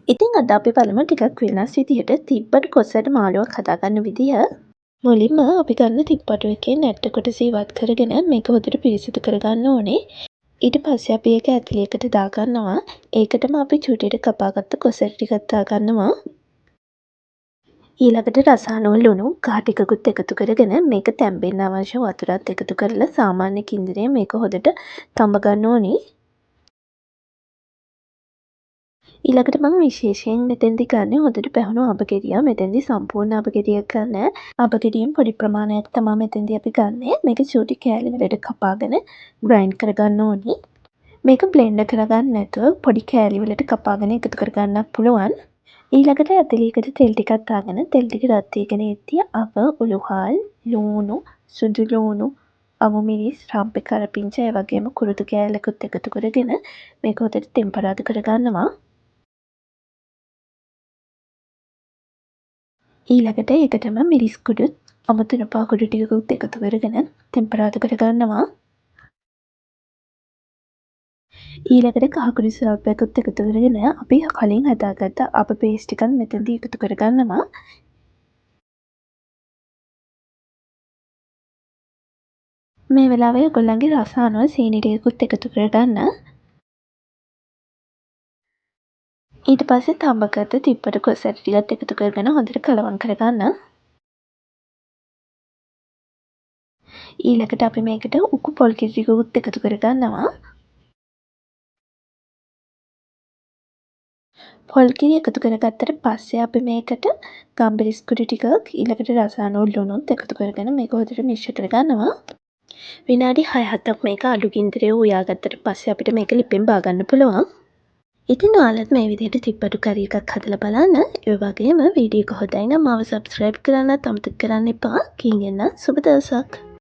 ඉතින් අද අපි බලමු ටිකක් වෙනස් විදිහට තිප්පටු කොස් ඇට මාළුවක් හදාගන්න විදිහ. මුලින්ම අපි ගන්න තිප්පටු එකේ නැට්ට කොටස ඉවත් කරගෙන මේක හොඳට පිරිසිදු කරගන්න ඕනේ. ඊට පස්සේ අපි ඒක ඇතිලියකට දාගන්නවා. ඒකටම අපි චුටියට කපාගත්ත කොස් ඇට ටිකක් දාගන්නවා. ඊළඟට රස අනුව ලුණු කහ ටිකකුත් එකතු කරගෙන මේක තැම්බෙන්න අවශ්‍ය වතුරත් එකතු කරලා සාමාන්‍ය කින්දරේ මේක හොඳට තඹ ගන්න ඕනි. ඊළඟට මම විශේෂයෙන් මෙතෙන්දි ගන්නේ හොඳට පැහුණු අබ ගෙඩියක්. මෙතෙන්දි සම්පූර්ණ අබ ගෙඩියක් ගන්නෑ. අබ ගෙඩියෙන් පොඩි ප්‍රමාණයක් තමා මෙතෙන්දි අපි ගන්නෙ. මේක චූටි කෑලි වලට කපාගෙන ග්‍රයින්ඩ් කරගන්න ඕනි. මේක බ්ලෙන්ඩර් කරගන්න නැතුව පොඩි කෑලි වලට කපාගෙන එකතු කරගන්නත් පුළුවන්. ඊළඟට ඇතිලියකට තෙල් ටිකක් දාගෙන තෙල් ටික රත් වීගෙන එද්දි අබ, උළුහාල්, ලූණු, සුදු ලූණු, අමු මිරිස්, රම්පෙ කරපිංචා ඒ වගේම කුරුදු කෑල්ලකුත් එකතු කරගෙන මේක හොඳට තෙම්පරාදු කරගන්නවා. ඊළඟට ඒකටම මිරිස් කුඩුත් අමු තුනපා කුඩු ටිකකුත් එකතු කරගෙන තෙම්පරාදු කරගන්නවා. ඊළඟට කහ කුඩු ස්වල්පයකුත් එකතු කරගෙන අපි කලින් හදාගත්ත අබ පේස්ට් ටිකත් මෙතනදී එකතු කරගන්නවා. මේ වෙලාවේ ඔයගොල්ලන්ගේ රස අනුව සීනි ටිකකුත් එකතු කරගන්න. ඊට පස්සේ තඹගත්ත තිප්පටු කොස් ඇට ටිකත් එකතු කරගෙන හොඳට කලවම් කරගන්න. ඊළඟට අපි මේකට උකු පොල් කිරි ටිකකුත් එකතු කරගන්නවා. පොල් කිරි එකතු කරගත්තට පස්සේ අපි මේකට ගම්මිරිස් කුඩු ටිකක් ඊළඟට රස අනුව ලුණුත් එකතු කරගෙන මේක හොඳට මිශ්‍ර කරගන්නවා. විනාඩි 6-7ක් මේක අඩු ගින්දරේ උයාගත්තට පස්සේ අපිට මේක ලිපෙන් බාගන්න පුළුවන්. ඉතින් ඔයාලත් මේ විදිහට තිප්පටු කරි එකක් හදලා බලන්න. ඒ වගේම වීඩියෝ එක හොඳයි නම් මාව සබ්ස්ක්‍රයිබ් කරන්නත් අමතක කරන්න එපා. ගිහින් එන්න සුබ දවසක්.